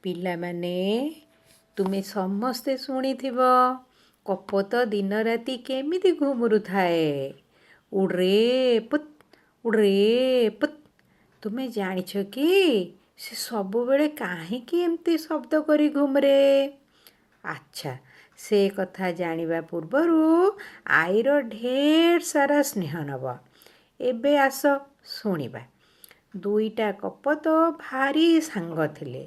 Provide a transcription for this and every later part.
ପିଲାମାନେ, ତୁମେ ସମସ୍ତେ ଶୁଣିଥିବ କପୋତ ଦିନରାତି କେମିତି ଘୁମୁରୁଥାଏ, ଉଡ଼୍ରେ ପୁତ୍, ଉଡ଼୍ରେ ପୁତ୍। ତୁମେ ଜାଣିଛ କି ସେ ସବୁବେଳେ କାହିଁକି ଏମିତି ଶବ୍ଦ କରି ଘୁମୁରେ? ଆଚ୍ଛା, ସେ କଥା ଜାଣିବା ପୂର୍ବରୁ ଆଈର ଢେର ସାରା ସ୍ନେହ ନେବ। ଏବେ ଆସ ଶୁଣିବା। ଦୁଇଟା କପୋତ ଭାରି ସାଙ୍ଗ ଥିଲେ।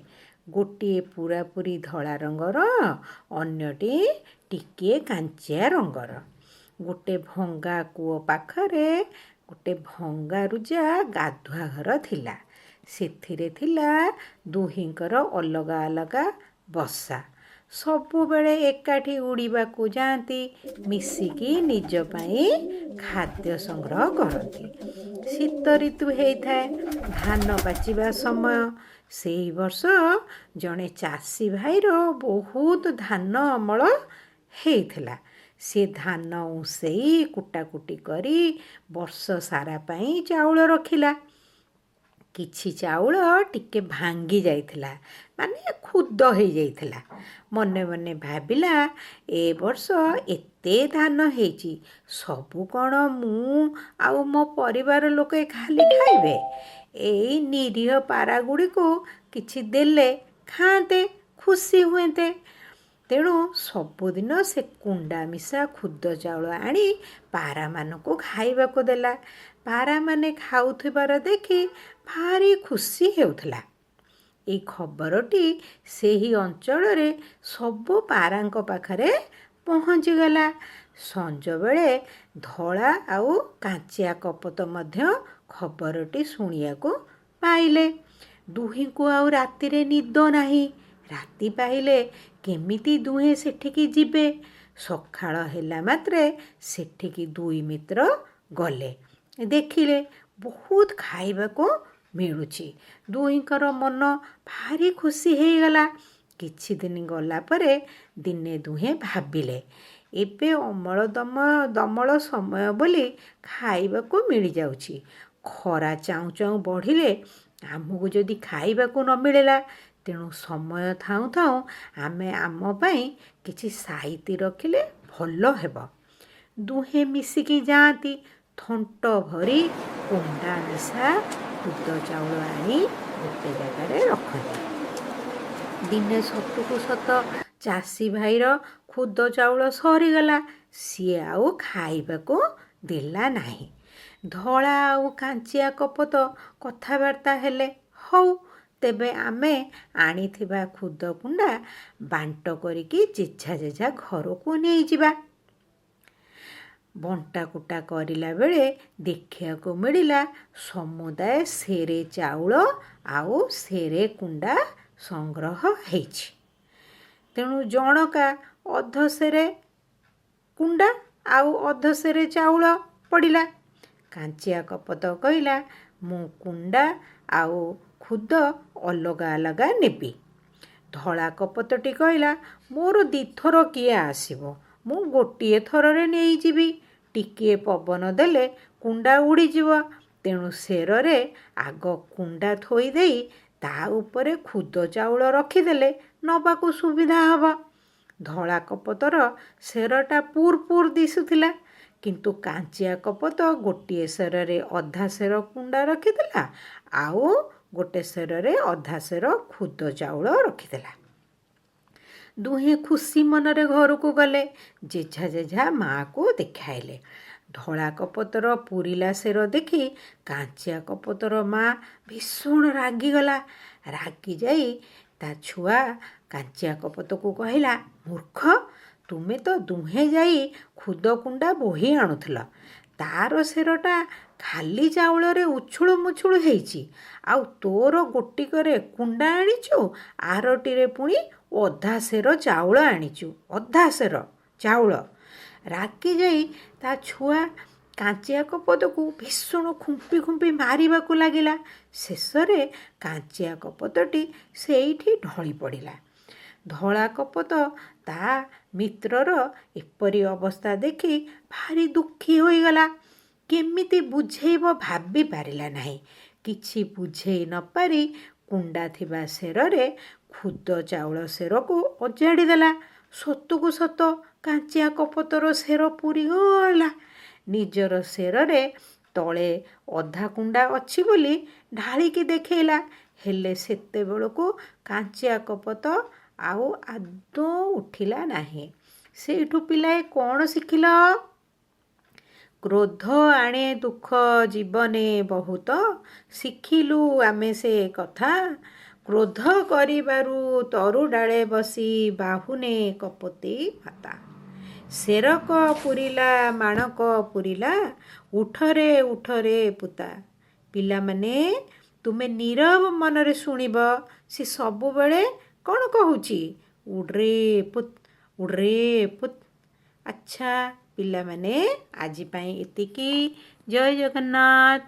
ଗୋଟିଏ ପୂରାପୂରି ଧଳା ରଙ୍ଗର, ଅନ୍ୟଟି ଟିକିଏ କାଞ୍ଚିଆ ରଙ୍ଗର। ଗୋଟେ ଭଙ୍ଗା କୂଅ ପାଖରେ ଗୋଟେ ଭଙ୍ଗାରୁଜା ଗାଧୁଆ ଘର ଥିଲା। ସେଥିରେ ଥିଲା ଦୁହିଁଙ୍କର ଅଲଗା ଅଲଗା ବସା। ସବୁବେଳେ ଏକାଠି ଉଡ଼ିବାକୁ ଯାଆନ୍ତି, ମିଶିକି ନିଜ ପାଇଁ ଖାଦ୍ୟ ସଂଗ୍ରହ କରନ୍ତି। ଶୀତ ଋତୁ ହେଇଥାଏ, ଧାନ ପାଚିବା ସମୟ। ସେଇ ବର୍ଷ ଜଣେ ଚାଷୀ ଭାଇର ବହୁତ ଧାନ ଅମଳ ହେଇଥିଲା। ସେ ଧାନ ଉଁସେଇ କୁଟାକୁଟି କରି ବର୍ଷ ସାରା ପାଇଁ ଚାଉଳ ରଖିଲା। କିଛି ଚାଉଳ ଟିକେ ଭାଙ୍ଗି ଯାଇଥିଲା, ମାନେ ଖୁଦ ହେଇଯାଇଥିଲା। ମନେ ମନେ ଭାବିଲା, ଏ ବର୍ଷ ଏତେ ଧାନ ହେଇଛି, ସବୁ କ'ଣ ମୁଁ ଆଉ ମୋ ପରିବାର ଲୋକେ ଖାଲି ଖାଇବେ? ଏଇ ନିରୀହ ପାରାଗୁଡ଼ିକୁ କିଛି ଦେଲେ ଖାଆନ୍ତେ, ଖୁସି ହୁଅନ୍ତେ। ତେଣୁ ସବୁଦିନ ସେ କୁଣ୍ଡା ମିଶା ଖୁଦ ଚାଉଳ ଆଣି ପାରାମାନଙ୍କୁ ଖାଇବାକୁ ଦେଲା। ପାରାମାନେ ଖାଉଥିବାର ଦେଖି ଭାରି ଖୁସି ହେଉଥିଲା। ଏଇ ଖବରଟି ସେହି ଅଞ୍ଚଳରେ ସବୁ ପାରାଙ୍କ ପାଖରେ ପହଞ୍ଚିଗଲା। ସଞ୍ଜବେଳେ ଧଳା ଆଉ କାଞ୍ଚିଆ କପୋତ ମଧ୍ୟ ଖବରଟି ଶୁଣିବାକୁ ପାଇଲେ। ଦୁହିଁଙ୍କୁ ଆଉ ରାତିରେ ନିଦ ନାହିଁ। ରାତି ପାହିଲେ କେମିତି ଦୁହେଁ ସେଠିକି ଯିବେ? ସକାଳ ହେଲା ମାତ୍ରେ ସେଠିକି ଦୁଇ ମିତ୍ର ଗଲେ। ଦେଖିଲେ ବହୁତ ଖାଇବାକୁ ମିଳୁଛି। ଦୁହିଁଙ୍କର ମନ ଭାରି ଖୁସି ହେଇଗଲା। କିଛି ଦିନ ଗଲା ପରେ ଦିନେ ଦୁହେଁ ଭାବିଲେ, ଏବେ ଅମଳ ଦମଳ ସମୟ ବୋଲି ଖାଇବାକୁ ମିଳିଯାଉଛି। ଖରା ଚାହୁଁ ଚାହୁଁ ବଢ଼ିଲେ ଆମକୁ ଯଦି ଖାଇବାକୁ ନ ମିଳିଲା, ତେଣୁ ସମୟ ଥାଉଁ ଥାଉଁ ଆମେ ଆମ ପାଇଁ କିଛି ସାଇତି ରଖିଲେ ଭଲ ହେବ। ଦୁହେଁ ମିଶିକି ଯାଆନ୍ତି, ଥଣ୍ଟ ଭରି କୁଣ୍ଡା ମିଶା ଖୁଦ ଚାଉଳ ଆଣି ଗୋଟେ ଜାଗାରେ ରଖନ୍ତି। ଦିନେ ସତକୁ ସତ ଚାଷୀ ଭାଇର ଖୁଦ ଚାଉଳ ସରିଗଲା। ସିଏ ଆଉ ଖାଇବାକୁ ଦେଲା ନାହିଁ। ଧଳା ଆଉ କାଞ୍ଚିଆ କପୋତ କଥାବାର୍ତ୍ତା ହେଲେ, ହଉ ତେବେ ଆମେ ଆଣିଥିବା ଖୁଦ କୁଣ୍ଡା ବାଣ୍ଟ କରିକି ଯେଝା ଯେଝା ଘରକୁ ନେଇଯିବା। ବଣ୍ଟାକୁଟା କରିଲା ବେଳେ ଦେଖିବାକୁ ମିଳିଲା ସମୁଦାୟ ସେରେ ଚାଉଳ ଆଉ ସେରେ କୁଣ୍ଡା ସଂଗ୍ରହ ହେଇଛି। ତେଣୁ ଜଣକା ଅଧ ସେରେ କୁଣ୍ଡା ଆଉ ଅଧ ସେରେ ଚାଉଳ ପଡ଼ିଲା। କାଞ୍ଚିଆ କପୋତ କହିଲା, ମୁଁ କୁଣ୍ଡା ଆଉ ଖୁଦ ଅଲଗା ଅଲଗା ନେବି। ଧଳା କପୋତଟି କହିଲା, ମୋର ଦୁଇଥର କିଏ ଆସିବ? ମୁଁ ଗୋଟିଏ ଥରରେ ନେଇଯିବି। ଟିକିଏ ପବନ ଦେଲେ କୁଣ୍ଡା ଉଡ଼ିଯିବ। ତେଣୁ ସେରରେ ଆଗ କୁଣ୍ଡା ଥୋଇଦେଇ ତା ଉପରେ ଖୁଦ ଚାଉଳ ରଖିଦେଲେ ନେବାକୁ ସୁବିଧା ହେବ। ଧଳା କପୋତର ସେରଟା ପୁର ପୁର ଦିଶୁଥିଲା, କିନ୍ତୁ କାଞ୍ଚିଆ କପୋତ ଗୋଟିଏ ସେରରେ ଅଧା ସେର କୁଣ୍ଡା ରଖିଥିଲା ଆଉ ଗୋଟେ ସେରରେ ଅଧା ସେର ଖୁଦ ଚାଉଳ ରଖିଥିଲା। ଦୁହେଁ ଖୁସି ମନରେ ଘରକୁ ଗଲେ। ଯେଝା ଯେଝା ମାଆକୁ ଦେଖାଇଲେ। ଧଳା କପୋତର ପୁରିଲା ସେର ଦେଖି କାଞ୍ଚିଆ କପୋତର ମା ଭୀଷଣ ରାଗିଗଲା। ରାଗିଯାଇ ତା ଛୁଆ କାଞ୍ଚିଆ କପୋତକୁ କହିଲା, ମୂର୍ଖ, ତୁମେ ତ ଦୁହେଁ ଯାଇ ଖୁଦ କୁଣ୍ଡା ବୋହି ଆଣୁଥିଲ। ତାର ସେରଟା ଖାଲି ଚାଉଳରେ ଉଛୁଳୁ ମୁଛୁଳୁ ହେଇଛି, ଆଉ ତୋର ଗୋଟିକରେ କୁଣ୍ଡା ଆଣିଛୁ, ଆରଟିରେ ପୁଣି ଅଧା ସେର ଚାଉଳ ଆଣିଛୁ, ଅଧା ସେର ଚାଉଳ। ରାଗିଯାଇ ତା ଛୁଆ କାଞ୍ଚିଆ କପୋତକୁ ଭୀଷଣ ଖୁମ୍ପି ଖୁମ୍ପି ମାରିବାକୁ ଲାଗିଲା। ଶେଷରେ କାଞ୍ଚିଆ କପୋତଟି ସେଇଠି ଢଳି ପଡ଼ିଲା। ଧଳା କପୋତ ତା ମିତ୍ରର ଏପରି ଅବସ୍ଥା ଦେଖି ଭାରି ଦୁଃଖୀ ହୋଇଗଲା। କେମିତି ବୁଝେଇବ ଭାବି ପାରିଲା ନାହିଁ। କିଛି ବୁଝେଇ ନପାରି କୁଣ୍ଡା ଥିବା ସେରରେ ଖୁଦ ଚାଉଳ ସେରକୁ ଅଜାଡ଼ି ଦେଲା। ସତକୁ ସତ କାଞ୍ଚିଆ କପୋତର ସେର ପୁରିଗଲା। ନିଜର ସେରରେ ତଳେ ଅଧା କୁଣ୍ଡା ଅଛି ବୋଲି ଢାଳିକି ଦେଖେଇଲା। ହେଲେ ସେତେବେଳକୁ କାଞ୍ଚିଆ କପୋତ ଆଉ ଆଦୌ ଉଠିଲା ନାହିଁ। ସେଇଠୁ ପିଲାଏ କ'ଣ ଶିଖିଲ? କ୍ରୋଧ ଆଣେ ଦୁଃଖ ଜୀବନେ ବହୁତ, ଶିଖିଲୁ ଆମେ ସେ କଥା। କ୍ରୋଧ କରିବାରୁ ତରୁ ଡାଳେ ବସି ବାହୁନେ କପୋତୀ ମାତା। ସେରକ ପୁରିଲା ମାଣକ ପୁରିଲା, ଉଠରେ ଉଠରେ ପୁତା। ପିଲାମାନେ, ତୁମେ ନୀରବ ମନରେ ଶୁଣିବ, ସେ ସବୁବେଳେ କ'ଣ କହୁଛି? ଉଡ଼୍ରେ ପୁତ୍, ଉଡ଼୍ରେ ପୁତ୍। ଆଚ୍ଛା ପିଲାମାନେ, ଆଜି ପାଇଁ ଏତିକି। ଜୟ ଜଗନ୍ନାଥ।